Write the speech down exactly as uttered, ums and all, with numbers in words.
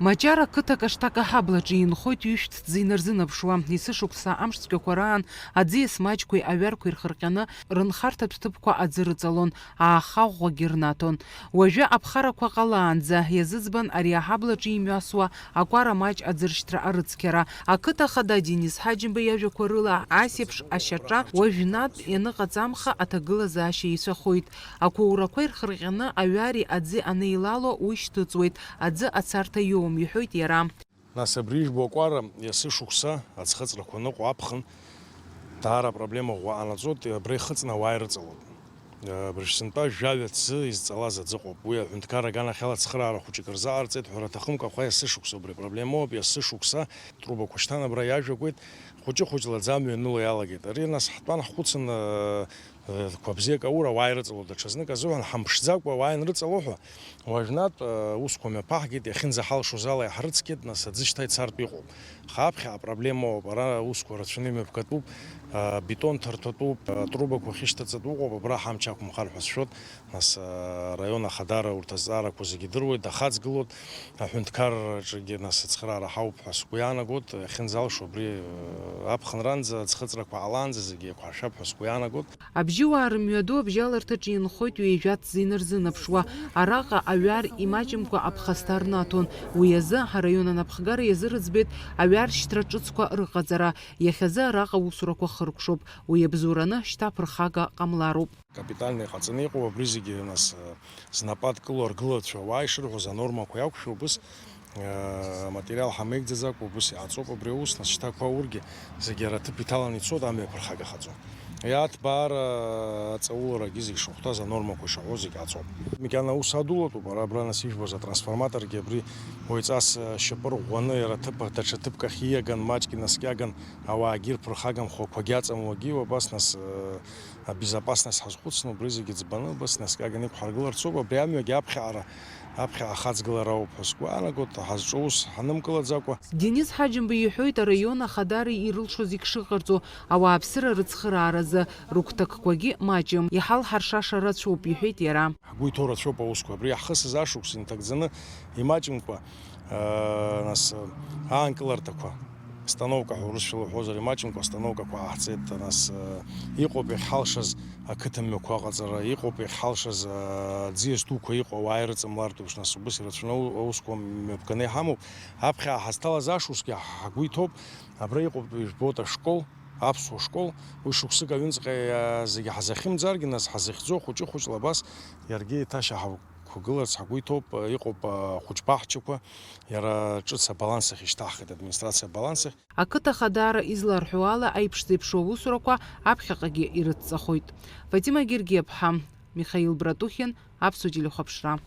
Маҷара қыҭак Аштака ҳаблаҿы инхоит ҩышә ҭӡы инарзынаԥшуа. Есышықәса амш цәгьақәа раан аӡиас маҷқәеи аҩарқәеи рхырҟьаны рынхарҭатә ҭыԥқәа аӡы рыҵалон, аахаӷәӷәагьы рнаҭон. Уажәы аԥхарақәа ҟалаанӡа иазыӡбан ари аҳаблаҿы имҩасуа акәара маҷ аӡыршьҭра арыцқьара. Ақыҭа хада Денис Ҳаџьымба иажәақәа рыла, ас еиԥш ашьаҿа уажәнатә ианыҟаҵамха аҭагылазаашьа ицәахоит. Ақәоурақәа ирхырҟьаны аҩари аӡи анеилало уи шьҭыҵуеит, аӡы ацарҭа иоуам, иҳәоит иара. Нас абри ижәбо акәара, есышықәса аӡхыҵрақәа ныҟәо аԥхын, даара апроблема ӷәӷәа ҟанаҵоит, абра ихыҵны ауаа ирыҵалоит. Абыржә сынтәа жәаҩа ҭӡы изҵалаз аӡы ыҟоуп. Уи аҳәынҭқарра аганахьала ацхыраара хәыҷык рзааырҵеит ҳәа рҭахымкәа, аха есышықәса убри апроблемоуп, есышықәса трубақәа шьҭан абра иажәагәеит, хәыҷы-хәыҷла аӡы амҩа аныло иалагеит. Ари нас ҳтәан ҳхәыцын, э, э, қәа бзиак аура, ауаа ирыҵало даҽазнык азыҳәан, ҳамԥшӡакәа ауаа ианрыҵало ҳәа, уажәнатә, э, усқәа мҩаԥаҳгеит, иахьынӡаҳалшоз ала иаҳрыцқьеит, нас аӡы шьҭа ицартә иҟоуп. Аха аԥхьа апроблемоуп, ара аусқәа рацәаны имҩаԥгатәуп, а, бетон ҭарҭәатәуп, а, трубақәа ахьышьҭаҵатәу ыҟоуп, абра ҳамч ақәымхар ҳәа сшәоит, нас, а, араион ахадара урҭ азҵаарақәа зегьы идыруеит, дахаҵгылоит, аҳәынҭқарраҿгьы, нас, ацхыраара ҳауп ҳәа сгәы иаанагоит, иахьынӡалшо абри, а, аԥхынранӡа, аӡхыҵрақәа ҟалаанӡа зегьы еиқәҳаршәап ҳәа сгәы иаанагоит. Абжьыуаа рымҩаду абжьаларҭаҿы инхоит ҩажәа ҭӡы инарзынаԥшуа. Араҟа аҩар имаҷымкәа аԥхасҭа рнаҭон, уи азы араион анапхгара иазырыӡбеит аҩар шьҭра ҿыцқәа рыҟаҵара, иахьазы араҟа аусурақәа хыркәшоуп, уи абзоураны шьҭа ԥырхага ҟамлароуп. Капитально иҟаҵаны иҟоу абри зегьы, нас, знапы адкылоу аргылаҩцәа ауаа ишырҳәоз анормақәа иақәшәо убыс, Материал ҳамеигӡаӡакәа убыс иҟаҵоуп абри аус, нас шьҭа ақәа ургьы зегьы ара аҭыԥ иҭаланы ицоит, амҩа ԥырхагахаӡом. Иаҭбаара аҵауларагьы зегь шахәҭаз, анормақәа ишаҳәо зегь ҟаҵоуп. Макьана аус адулатәуп, ара абра нас ижәбоз атрансформаторгьы абри уаҩҵас шьапы рӷәӷәаны иара аҭыԥ, даҽа ҭыԥк ахь ииаган, маҷк инаскьаган, ауаагьы ирԥырхагамхо ақәагьы аҵамлогьы, убас нас, Абезопасность ҳазхәыцны, убри зегьы ӡбаны, убас наскьаганы иқәҳаргыларц ауп, абри амҩагьы аԥхьаҟара, аԥхьаҟа ахаҵгылара ауп ҳәа сгәы иаанагоит, ҳазҿу ус ҳанымкылаӡакәа. Денис Ҳаџьымба иҳәоит, араион ахадара ирылшо зегь шыҟарҵо, ауааԥсыра рыцхырааразы рыгәҭакқәагьы маҷым, иҳалҳаршаша рацәоуп, иҳәеит иара. Ҳгәы иҭоу рацәоуп аусқәа, абри иаҳхысыз ашықәс инҭагӡаны имаҷымкәа, аа, нас, аанкыларҭақәа. Становка ҳәа урысшәала уҳәозар, имаҷымкәа становкақәа ҟаҳҵеит, нас, э, иҟоуп иахьҳалшаз ақыҭа мҩақәа аҟаҵара, иҟоуп иахьҳалшаз, э, аӡиас дуқәа иҟоу ауаа ирыҵамлартә еиԥш, нас убыс ирацәаны аусқәа мҩаԥганы иҳамоуп. Аԥхьа ҳазҭалаз ашықәсгьы ҳгәы иҭоуп, абра иҟоуп, ижәбоит ашкол, аԥсуа школ, уи шықәсык аҩныҵҟа, э, зегьы ҳзахьымӡаргьы, нас ҳзахьӡо хәыҷы-хәыҷла абас иаргьы еиҭашьа ҳақәгыларц ҳгәы иҭоуп, э, иҟоуп, э, ахәыҷ баҳчақәа, иара ҿыц абаланс ахь ишьҭаҳхит, администрациа абаланс ахь. Ақыҭа ахадара изларҳәо ала, аиԥш-зеиԥшу аусурақәа аԥхьаҟагьы ирыцҵахоит. Фатима Гергиаԥҳа, Михаил Братухин, Аԥсуа телехәаԥшра.